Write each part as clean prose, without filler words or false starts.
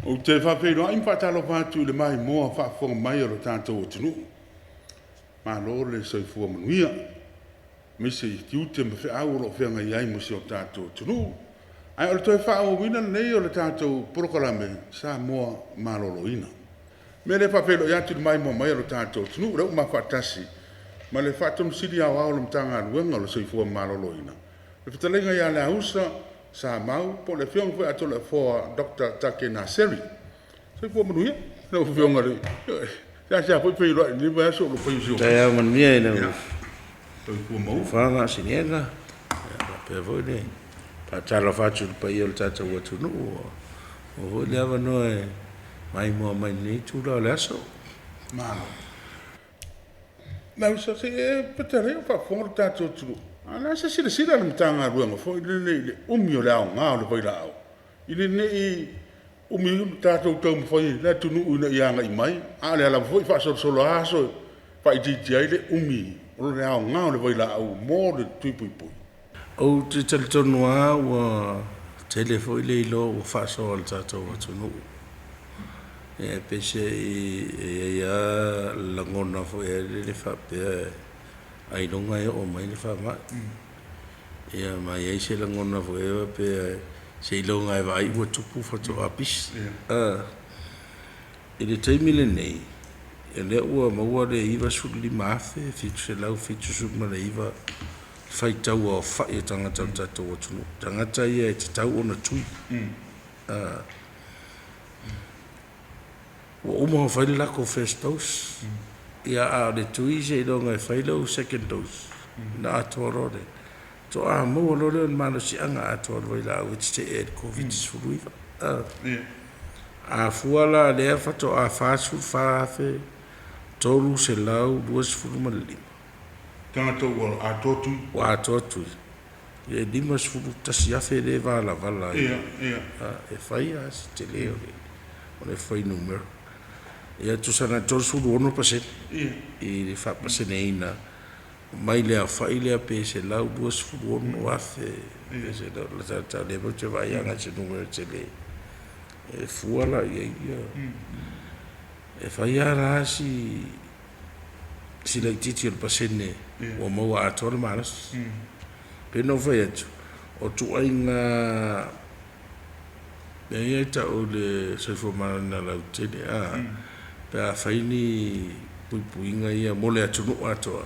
Ou te faafeiloai ma faatalofa atu i le maimoa faafofoga mai a lo tatou atunuu. Malo le soifua manuia, aemaise i tiute ma feau o lo o feagai ai ma si o tatou atunuu. Ae o le toe faaauauina lenei o le tatou polokalame Samoa Maloloina. O le mea lea e faafeiloai atu i le maimoa mai a lo tatou atunuu, o lea ua ma faatasi ma le Faatonu Sili Aoao o le Matagaluega o le Soifua Maloloina, le fetalaiga ia Leausa Samau po o le Afioga foi ia Toleafoa Dr. Take Naseri. Soifua manuia lau Afioga i le… Ioe. E seasea foi feiloai i lenei vaiaso o lo o fai o si ofisa. Taeao manuia i lau Soifua maua. Tofa Siliega, faapea foi le faatalofa atu i le paia o le tatou atunuu ua maua foi le avanoa e maimoa mai i lenei itula o le aso. Malo. Leausa, se i e fetalai o faafofoga le tatou atunuu, a o le a se silasila a le Matagaluega foi lele i le umi o le aoga o le vailaau, ina ne i umi ai o tatou taumafai le atunuu ina ia agai mai, a o lea lava foi e faasolosolo lava aso e faaitiitia ai le umi o le aoga o le vailaau mo le tui puipui. Ou te talitonu lava ua tele foi le iloa ua faasoa e le tatou atunuu. Ia peiseai e i ai lava le lagona foi lele faapea ailoga e oo mai le faamai. Ia ma e i ai se lagona foi lea faapea seiloga e vaai ua tupu faatoa pisi. I le taimi lenei, o lea ua maua le 95,779 faitau aofai o tagata o le tatou atunuu, tagata ia e tatau ona tui. Ua uma ona fai le latou first dose, ia a o le tui seiloga e fai lau second dose ona atoa loa lea. Faatoa maua loa lea o le malosiaga atoa o le vailaau e tetee ai i le Koviti-19. A fua la o lea faatoa 44,325 tagata ua atoa tui. Ua atoa tui. E 51,000 lea e valavala ai. E fai lava si tele o le fuainumera. Ia tusa na o le 36% i le faapaseneina mai le aofai lea pe 126,000 pe 100, lata o lea matou te vaai agai i se numera tele e fua la i ai. E fai lava la si laitiiti o le pasene ua maua atoa le malosi. Pei ona ou fai atu, o ituaiga mea ia e tau o le soifua maloloina lautele a, pe a fai ni puipuiga ia mo le atunuu atoa,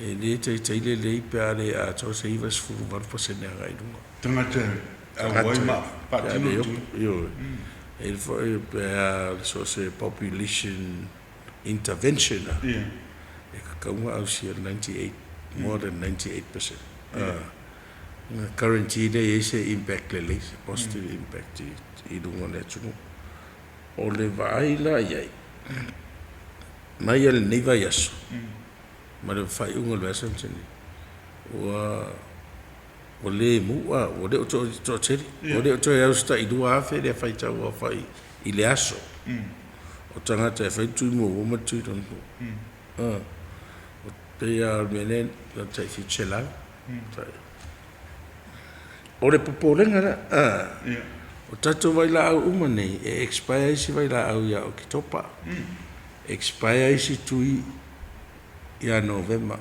e le taitai lelei pe a le atoa se 98% agai i luga. Tagata e auai ma faatino le tui. Ioe. E i ai foi pe a so o se population intervention lava, e tatau ona ausia le 98, more than 98%. Ona guarantee lea e i ai se impact lelei, se positive impact i luga o le atunuu. O le vaai la i ai, mai lava i lenei vaiaso ma le faaiuga o le vaiaso na tea nei, ua le mu, ua le o toatele, ua le o toe au i se tai 2,000 le faitau aofai i le aso o tagata e fai le tui muamua ma le tui lona lua. E pei lava o le mea lea na o le tai 700. O le popolega la, o tatou vailaau uma nei, e expire isi vailaau ia Oketopa, expire isi tui ia Novema.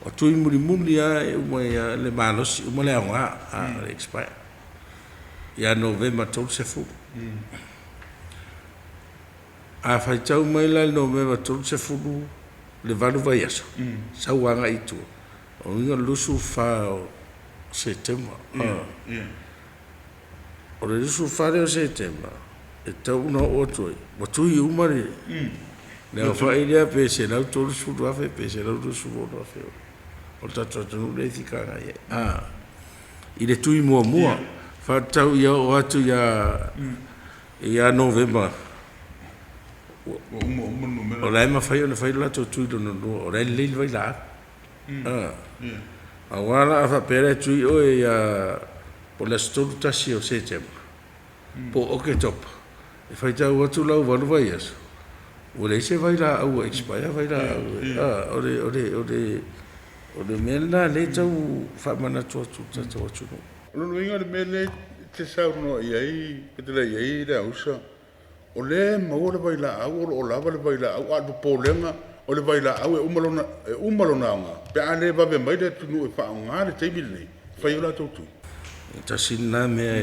O tui mulimuli lava e uma le malosi, uma le aoga, a expire ia Novema 30. A faitau mai la i le Novema 30 le 8 vaiaso, sau agai i tua, o lona uiga o le 24 o Setema. O le 24 lea o Setema e tatau ona oo atu ai, ua tui uma le aofai lea pe 130,000 pe 126,000 o le tatou atunuu lea e fitaga i ai. I le tui muamua, faatatau ia oo atu ia Novema, ua uma uma le numera. O la e mafai ona fai le latou tui lona lua, o la e lelei le vailaau. Aua la a faapea la e tui oe ia po o le aso 31 o Setema po o Oketopa, e faitau atu la ua 8 vaiaso, ua leai se vailaau ua expire vailaau. O le mea lena o lea e tau faamanatu atu i le tatou atunuu. O lona uiga o le mea lea te saunoa i ai, fetalai i ai Leausa, o lea e maua le vailaau, o lo o lava le vailaau, a o le popolega, o le vailaau e uma lona, e uma lona aoga pe a le vave mai le atunuu e faaaoga le taimi lenei e fai ai o latou tui. E tasi lena mea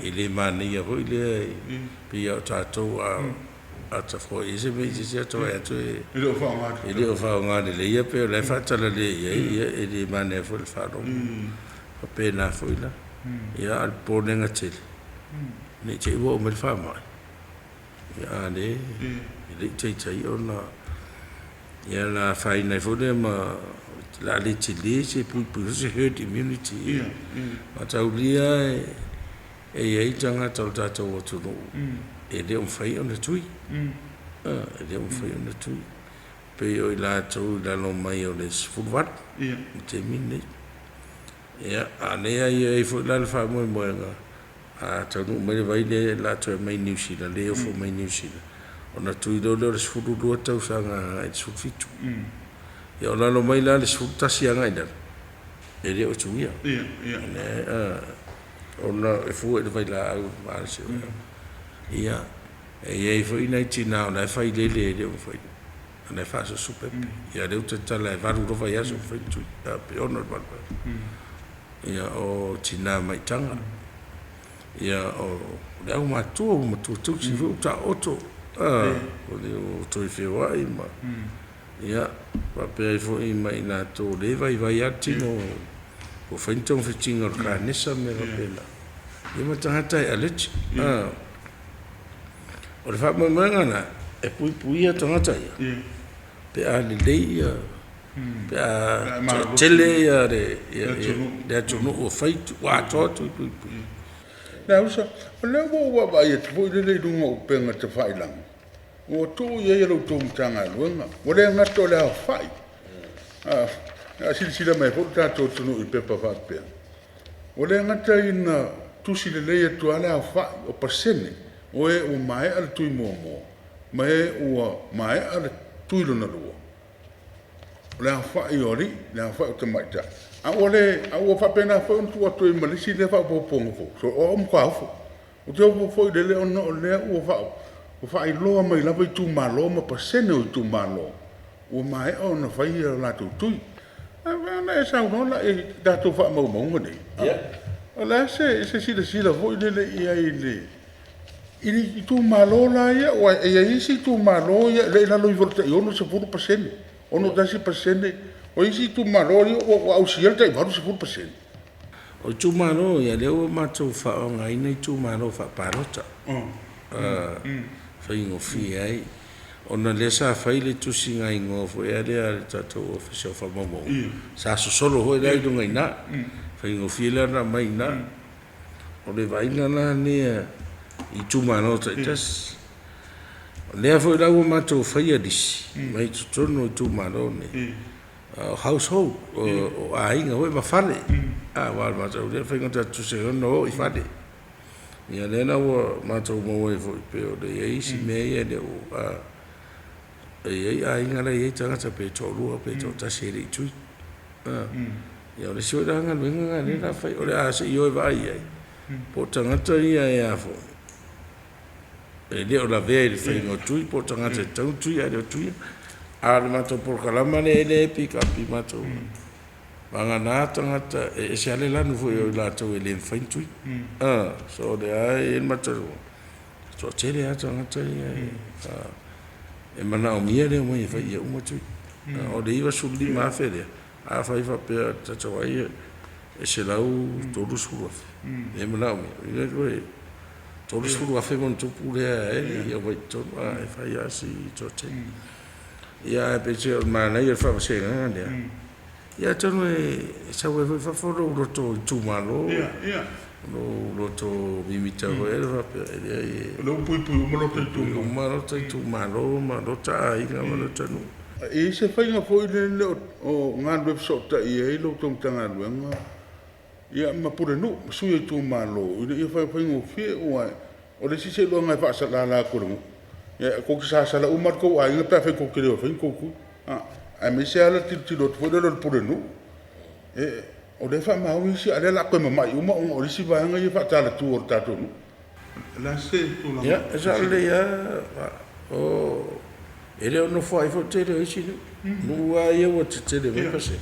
e le manaia foi lea, e pei lava o tatou a ta foai ai se mea i se isi ata vaai atu e le o faaaoga leleia pe o la e faatalale i ai, ia e le manaia foi i le faalogo. Faapena foi la. Ia a o le popolega tele, ne i te i ua oo mai le faamai, ia a o lea e le i taitai ona... Ia ona afaina ai foi lea ma o le a le tele se puipuiga, se herd immunity. Mataulia e i ai tagata o le tatou atunuu e le o mafai ona tui, e le o mafai ona tui. Pei o i latou i lalo mai o le 18 i le taimi lenei. Ia, a o lea e i ai foi la le faamoemoega, a taunuu mai le vai lea o le a toe aumai i Niu Sila, lea e ofo mai Niu Sila, ona tui loa lea o le 12 tausaga agai i le 17. Ia o lalo mai la le 11 agai i lalo, e le o tuia. Ona e fua i le vailaau i le malosi o le... Ia, e i ai foi nai tina o la e failele e le o mafai, o la e faasoso pepe. Ia o lea ua tatala e 8 loa vaiaso ua mafai ona tui, pe 6 i le 8 vaiaso. Ia o tina maitaga, ia o le aumatutua ua matua tausi foi ua taooto, ua le o toe feoai ma... Ia, faapea ai foi ma i latou o lea e vaivai lava le tino, ua fai ni togafitiga o le kanesa ma mea faapena, ia ma tagata e allergic. O le faamoemoega la, e puipuia tagata ia pe a lelei ia, pe a toatele le atunuu ua fai, ua atoa tui puipui. Leausa, o lea ua ou vaavaai atu foi lele i luga o upega tafailagi, ua tuu i ai e la outou Matagaluega, ua le gata o le aofai, a silasila mai foi le tatou atunuu i pepa faapea, ua le gata ina tusi lelei atu lava le aofai o pasene o e ua maea le tui muamua ma e ua maea le tui lona lua, o le aofai o alii, le aofai o tamaitai, a ua le, a ua faapena foi ona tuu atu ai ma le isi lea faaopoopoga fou, o au ua matua ofo. Ou te ofo foi lele ona o lea ua faailoa mai lava itumalo ma pasene o itumalo ua maea ona fai a latou tui. A na e saunoa la i tatou faamaumauga nei, o le a se silasila foi lele i ai i le itumalo la ia, aua e i ai isi itumalo ia lea e i lalo ifo o le tai 60%, 61%, o isi itumalo ia ua ausia le tai 80%. O itumalo ia, lea ua matou faaaogaina itumalo faapalota, faigofie ai, ona lea sa fai le tusiga igoa foi lea a le tatou Ofisa o Faamaumauga, sa sosolo foi la i luga i ina, faigofie la ona aumai i ina. O le vaaiga la lea i itumalo taitasi. O lea foi la ua matou faia lisi mai totonu o itumalo nei, o household, o aiga foi ma fale, aua o le matou lea faiga tatou te tusi ai ona o i fale. Ia lea la ua matou maua ai foi pei o le i ai isi mea ia e le o e i ai aiga la e i ai tagata pe toalua pe toatasi e le i tui. Ia o le isi foi la galuega lena lea o le a fai, o le a se i o e vaai i ai, po o tagata ia e a foi, e le o lavea i le faiga o tui, po o tagata e tatau ona tui ae le o tuia. A o le matou polokalama lea e i ai le APCAP matou, vagana tagata e ese lava le lanu foi o i latou e le mafai ona tui. So o lea e i ai le matou toatele lava tagata ia e manaomia le omai e fai ia uma tui. O le 95,000 lea, afai faapea tatou vaai e 130,000 e manaomia, ia toe 30,000+ lea e omai i totonu, e fai lava si toatele. Ia ae peiseai o le manaia o le faavasegaga lea, ia atonu e sau ai foi i fafo lou loto itumalo, lou loto mimita foi lea faapea, e leai O lea ua puipui uma lota itumalo. Uma lota itumalo ma lota aiga ma lota nuu. E i ai se faiga foi lele o galulue fesootai ai la outou Matagaluega ia ma pulenuu ma sui o itumalo ina ia faigofie, aua o le isi seiloga e faasalala atu e le nuu, ia tou te sasala uma lava le tou aiga pe afai tou te le o e fai ni tou tui, aemaise lava le tilotilo atu foi lele o le pulenuu. O lea e faamau isi, a o lea o le a toe mama'i uma ona o le isi vaega ia faatalatu o le tatou nuu. O le a se tulaga? Ia, e sao lelei lava, o, e le o nofoai foi le tele o isi nuu. Nuu lava ia ua tetele mai pasene,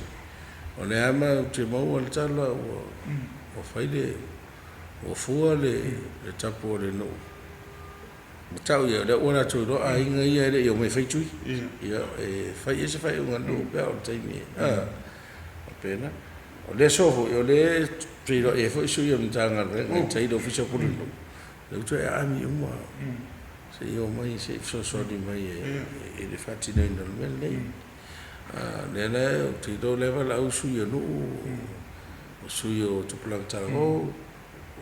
o lea lava matou te maua le tala ua fai le, ua fua le tapu a le nuu. Ua tau ia, o lea ua latou iloa aiga ia e le i omai e fai tui. Ia, e fai i ai se faaiuga a le nuu pe a oo i le taimi e faapena. O le aso foi, o lea e feiloai ai foi sui o le Matagaluega i tai i le Ofisa o le Pulenuu, lea ua toe aami uma se i omai se i fesoasoani mai i le faatinoina o le mea lenei. O lea la ou te iloa o lea e valaau sui o nuu, o sui o tupulaga talavou,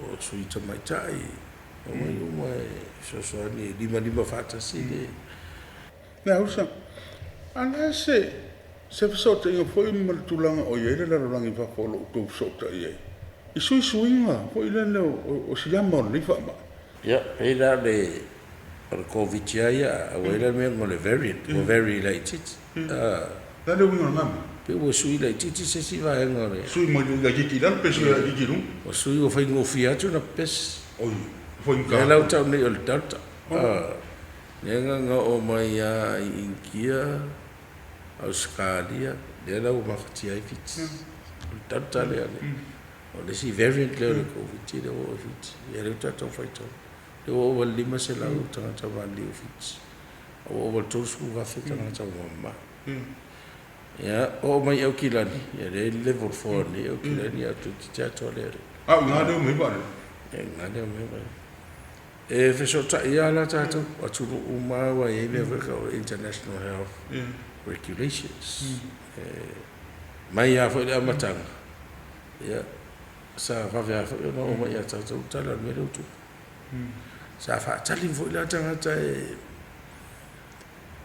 o sui tamaitai, omai uma e fesoasoani e limalima faatasi le. Leausa, a o le a se se fesootaiga foi ma le tulaga o i ai le lalolagi i fafo o lo o outou fesootai ai i suisuiga foi lele o siama o lenei faamai? Ia, pei la o le o le Koviti lava ia, a ua i ai la le mea o le variant, ua vary laitiiti. O le a le uiga o lena mea? Pei ua sui laitiiti se isi vaega o le. Sui mai le laitiiti i lalo pe sui laitiiti i luga? Ua sui ua faigofie atu ona pepesi. Oi, faigata. Lea la ua tau nei o le Delta. Lea na ona oo mai lava i Initia, Ausetalia, lea la ua mafatia ai Fiti. O le Delta lea, o le isi variant lea o le Koviti lea ua oo i Fiti. Ia lea ua tatou faitau, lea ua ova i le 500 tagata maliliu i Fiti, a ua ova i le 30,000 tagata ua mamama. Ia, oo mai i Aukilani, ia lea e level 4 nei Aukilani, ae toeitiiti atoa lea. A o i ina lea e omai ai vaalele? E i ina lea e omai ai vaalele. E fesootai lava la tatou atunuu uma lava aua e i ai mea foi ia e tau o International Health Regulations. Mai lava foi i le amataga, ia, sa vave lava foi ona oo mai ia tatou le tala o le mea lea ua tupu. Sa faatali foi la tagata e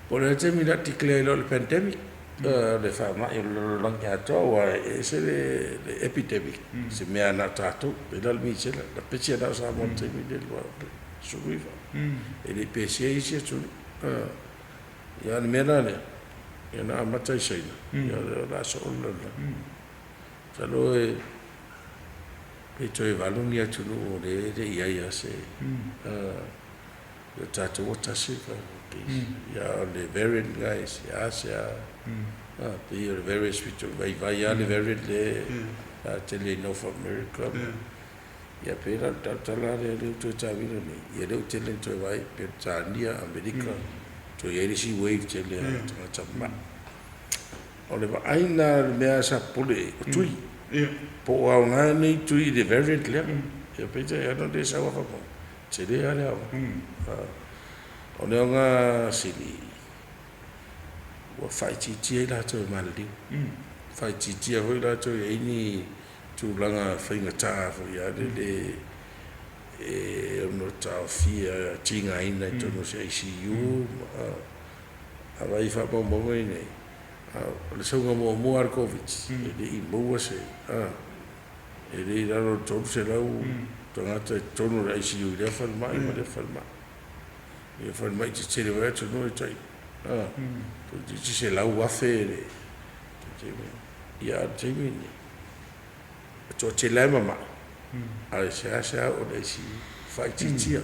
po o le a le taimi o le a declare ai loa o le pandemic, le faamai o le lalolagi atoa, aua e ese le epidemic, se mea na o tatou, pei la o le misela, na pesi lava na o Samoa i le taimi lea i le 2019. E le i pesia isi atunuu. Ia a o le mea la lea, ia na amata i Saina, ia o le a soo le lalolagi. Masalo e pe toe 8 ni atunuu o lea e le i i ai lava se. O tatou ua tasi le tatou case. Ia a o le variant lena e seasea pei o le variant pito vaivai lava le variant lea sa tele i North America. Ia pei la o le talatala lea lea ua toe taamilo nei, ia lea ua tele ina toe vaai Peretania, Amerika, toe i ai le isi wave tele a tagata mamai. O le vaai lena i le mea sa popole i ai, o tui. Po o aoga nei tui i le variant lea. Ia peitai ane o lea e sau lava faapea, tele lava le aoga. O le aoga sili, ua faaitiitia i latou e maliliu, faaitiitia foi latou e i ai ni tulaga faigata foi lava lele e ono taofia, tigaina i totonu o se ICU. A vaai i faamaumauga ia nei, o le sauga muamua lava o le Koviti, e le i maua se, e le i lalo o le 300 tagata i totonu o le ICU i lea falemai ma lea falemai. Ia falemai tetele foi atunuu e tai, toeitiiti 100,000 le taimi. Ia a o le taimi lenei, e toatele lava e mamai, ae seasea oo i le ICU, faaitiitia,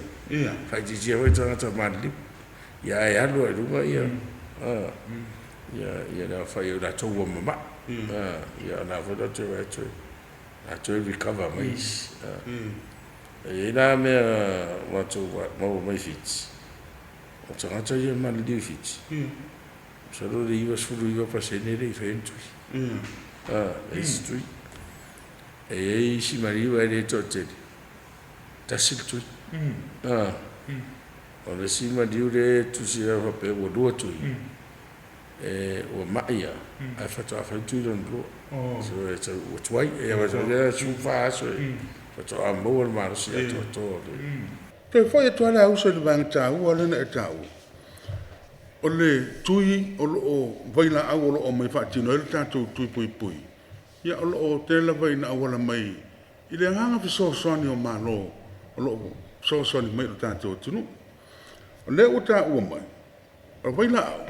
faaitiitia foi tagata maliliu. Ia ae alu lava i luga ia le aofai o i latou ua mamai. Ia o la foi la ou te vaai atu o le a toe recover mai isi. E i ai la mea ua matou maua mai Fiti, o tagata ia e maliliu i Fiti, masalo o le 99% e le i faia ni tui. Leai se tui. E i ai isi maliu ae le toatele, tasi le tui. O le isi maliu lea e tusi ai faapea ua lua tui, ua mai lava ae faatoa fai le tui lona lua. So ua tuai, 14 aso faatoa maua le malosi atoatoa o le. Toe foi atu lava le auso i le vaega taua lea na e taua, o le tui o lo o vailaau o lo o aumai e faatino ai le tatou tui puipui, ia o lo o tele lava ina auala mai i le agaga fesoasoani o Malo o lo o fesoasoani mai i lo tatou atunuu. O lea ua taua mai, o vailaau,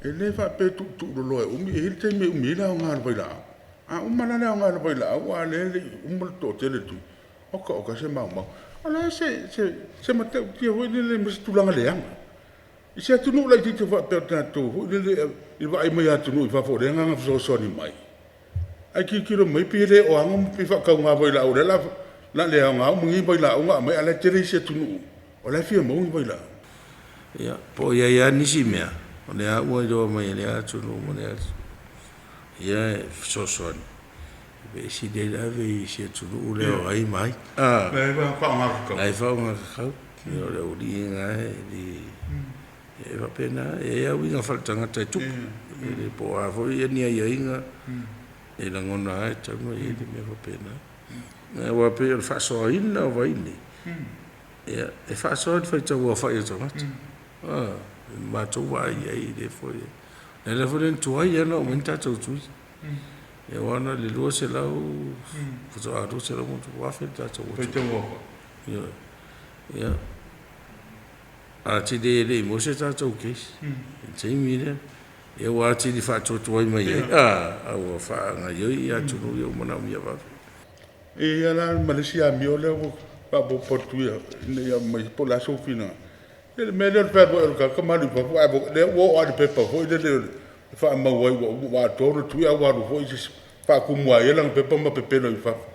e le faapea e tuutuuloloa e umi, e i ai le taimi e umi ai le aoga o le vailaau. A uma la le aoga o le vailaau a lea e le i uma le toatele o tui, oka oka se maumau. O le a se se se matautia foi lele ma se tulaga leaga i se atunuu laitiiti faapea o tatou foi lele i le vaai mai a atunuu i fafo o lea na ona fesoasoani mai, ae tilotilo mai pei e le o ano ma pei e faatauga vailaau o lea o le a le aoga uma nei vailaau na aumai, a o la e tele isi atunuu o la e fia maua ni vailaau. Ia, po o i ai lava nisi mea, o lea lava ua iloa mai e lea atunuu ma lea atunuu, ia e fesoasoani, e sili ai le ave i isi atunuu lea o ai ma ai. La e faaaoga tatau. La e faaaoga tatau. O le aualii na e le... E faapena, e i ai lava uiga faaletagata e tupu, e le po o a foi ni aiaiga e lagona lava e tatau ona i ai le mea faapena. Aua pei o le faasoaina o vai nei, ia, e faasoa i le faitau aofai o tagata. I le matou vaai i ai i lea foi… O le ala foi lea na tuai ai ona oo mai ni tatou tui, aua na o le 200 faatoa 200+ afe le tatou atunuu. Ioe. Ia, atili ai e le i maua se tatou case i le taimi lea, ia ua atili faatuatuai mai ai, a ua faagaoioi atunuu ia ua manaomia vave. E i ai lava la ma le isi amio lea ua faaopoopo atu ina ia aumai po o le a sou finagalo. Ia le mea lea o le fealuai o le tagata ma alu i fafo ae lea ua oo lava i le pepa foi lele e faamau ai ua atoa ona tui ae ua alu foi faatumu lava e ia lana pepa ma pepelo i fafo.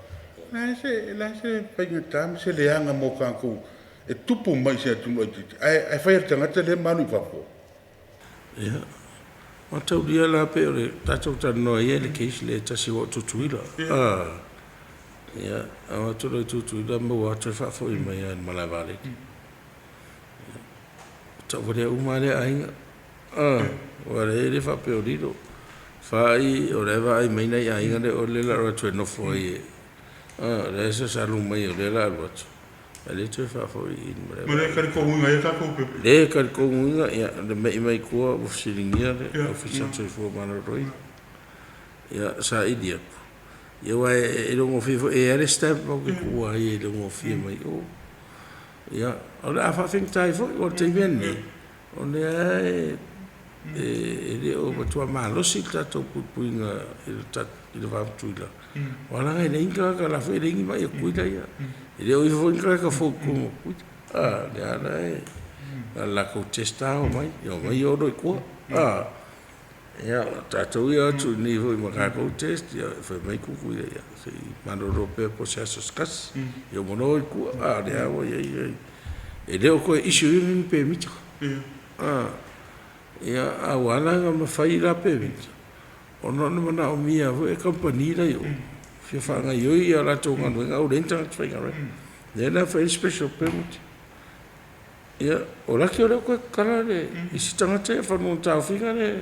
O le a se faigata ma se leaga mo tatou e tupu mai i se atunuu laitiiti ae fai e le tagata lea ma alu i fafo? Ia, mataulia la pei o le tatou talanoa ia i le case lea e tasi aua o Tutuila. Ia, na o atu loa i Tutuila maua atu e faafoi mai lava i le malae vaalele. Ia, tauvalea uma lava lea aiga, aua e le faapea o lilo. Fai o la e vaai mai nai aiga ia o le o le a alu atu e nofo ai, o la e sasalu mai o lea o le a alu atu, ae le toe faafoi i le malae Ma le vaalele. talitonuina ai a tatou pepa. Le talitonuina, ia, le me'i mai tua ua fesiligia le Ofisa o le Soifua Maloloina, ia saili atu, ia aua e iloagofie foi, e i ai lava le stamp matou te tuua ai e iloagofie mai o. Ia, o le a faafaigata ai foi aua o le taimi lava lenei, o lea e le o matua malosi le tatou puipuiga i le va ma Tutuila, aua leaga e leai ni tagata, o la e foi e leai ni mai a Tutuila ia. E le o ifo foi ni tagata fou i totonu o Tutuila. O lea lava la e na o le latou test lava omai, omai o loa i tua. Ia, o tatou ia e o atu i inei foi ma tatou test, ia fai mai Tutuila, ia se i malolo pea po o se aso se tasi, ia uma loa o i tua. A o lea lava ua i ai, e le o toe issue ina ni pemita. Ia, a ua ala la ona mafai la pemita, ona o le manaomia foi e kamupani la e i o e fia faagaoioi a latou galuega ae ua leai ni tagata faigaluega. Lea la e fai ai special permit. Ia, o laki o lea ua toe tatala isi tagata ia semeamanu o le taofiga lea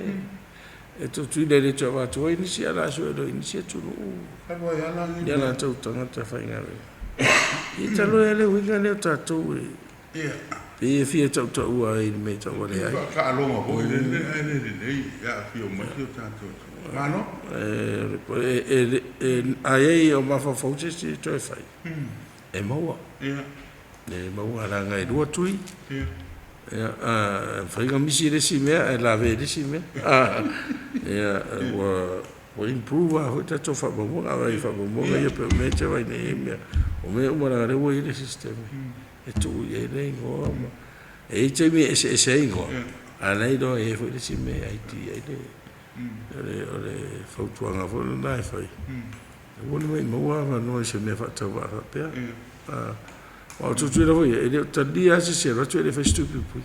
e Tutuila e le toe avatua ai nisi, ae o le a sue loa i nisi atunuu i a latou tagata faigaluega. Ia talu ai lava le uiga lea o tatou e pei e fia tautaua ai i le mea e tauvalea ai. Faataaloga foi lele ae le lelei e aafia uma ai si o tatou atunuu. Malo. A i ai o mafaufau se isi e toe fai, e maua. E maua leaga e lua tui. Ia, e mafai ona misi le isi mea ae lavea i le isi mea. Ia, ua improve lava foi tatou faamaumauga. A vaai i faamaumauga ia pei o mea e te vaai nei i ai, o mea uma leaga o lea ua i ai le system e tuu i ai le igoa ma… E i ai taimi e eseese ai igoa, a o la e iloa e i ai foi le isi mea e ID ai le… O le fautuaga foi lena e fai, aua le maumauina avanoa i se mea faatauvaa faapea. Aua o Tutuila foi ia, e le o talia lava se isi e alu atu e le faia se tui puipui.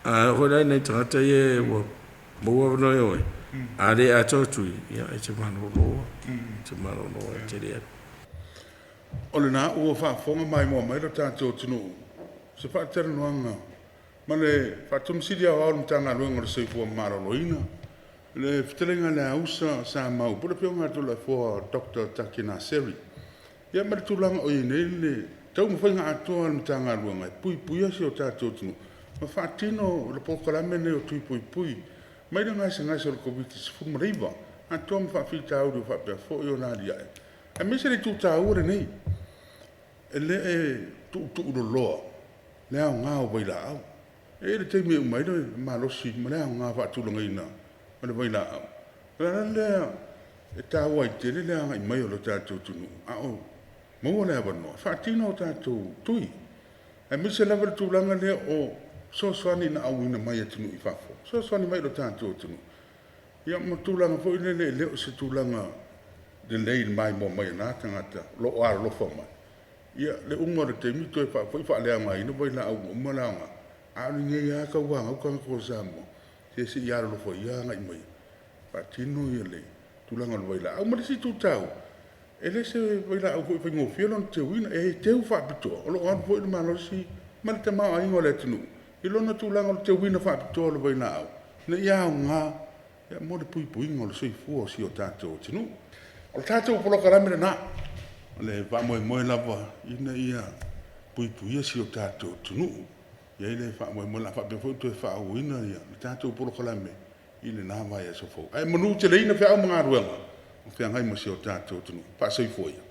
A oo foi la i nai tagata ia ua maua avanoa e o ai, a le atoa tui, ia e te malolo lava, e te malolo lava e te le alu. O lena ua faafofoga maimoa mai lo tatou atunuu i se faatalanoaga ma le Faatonu Sili Aoao o le Matagaluega o le Soifua Maloloina, le fetalaiga i le Ausa Samau po o le Afioga ia Toleafoa Dr. Taki Naseri. Ia ma le tulaga o i ai nei le taumafaiga atoa a le Matagaluega e puipuia si o tatou atunuu ma faatino le polokalame lenei o tui puipui mai le gasegase o le Koviti-19 atoa ma faafitauli o faapea foi ona alia'e, aemaise le itu taua lenei, e le tuutuuloloa le aoga o vailaau. E i ai le taimi e uma ai le malosi ma le aoga faatulagaina o le vailaau. O le ala lea E taua ai tele le agai mai o le tatou atunuu a o maua le avanoa e faatino a tatou tui, aemaise lava le tulaga lea o fesoasoani na auina mai atunuu i fafo, fesoasoani mai i lo tatou atunuu. Ia ma tulaga foi lele e le o se tulaga lelei i le maimoa mai a na tagata o lo o alolofa mai. Ia le uma o le taimi toe faafoi faaleaogaina vailaau ua uma le aoga, a o lenei lava e tauanau tagata o Samoa, se se i alolofa ia agai mai e faatino le tulaga o le vailaau. Ma le isi itu taua, e le o se vailaau foi e faigofie lona teuina, e teu faapitoa, o lo o alu foi le malosi ma le tamaoaiga o le atunuu i lona tulaga o le teuina faapitoa o le vailaau, ina ia aoga mo le puipuiga o le soifua o si o tatou atunuu. O le tatou polokalame lena, o le faamoemoe lava ina ia puipuia si o tatou atunuu. E i ai le faamoemoe o le a faapea foi ona toe faaauauina le tatou polokalame i lena vaiaso fou. Ae manuteleina feau ma galuega o feagai ma si o tatou atunuu. Faa-soifua ia.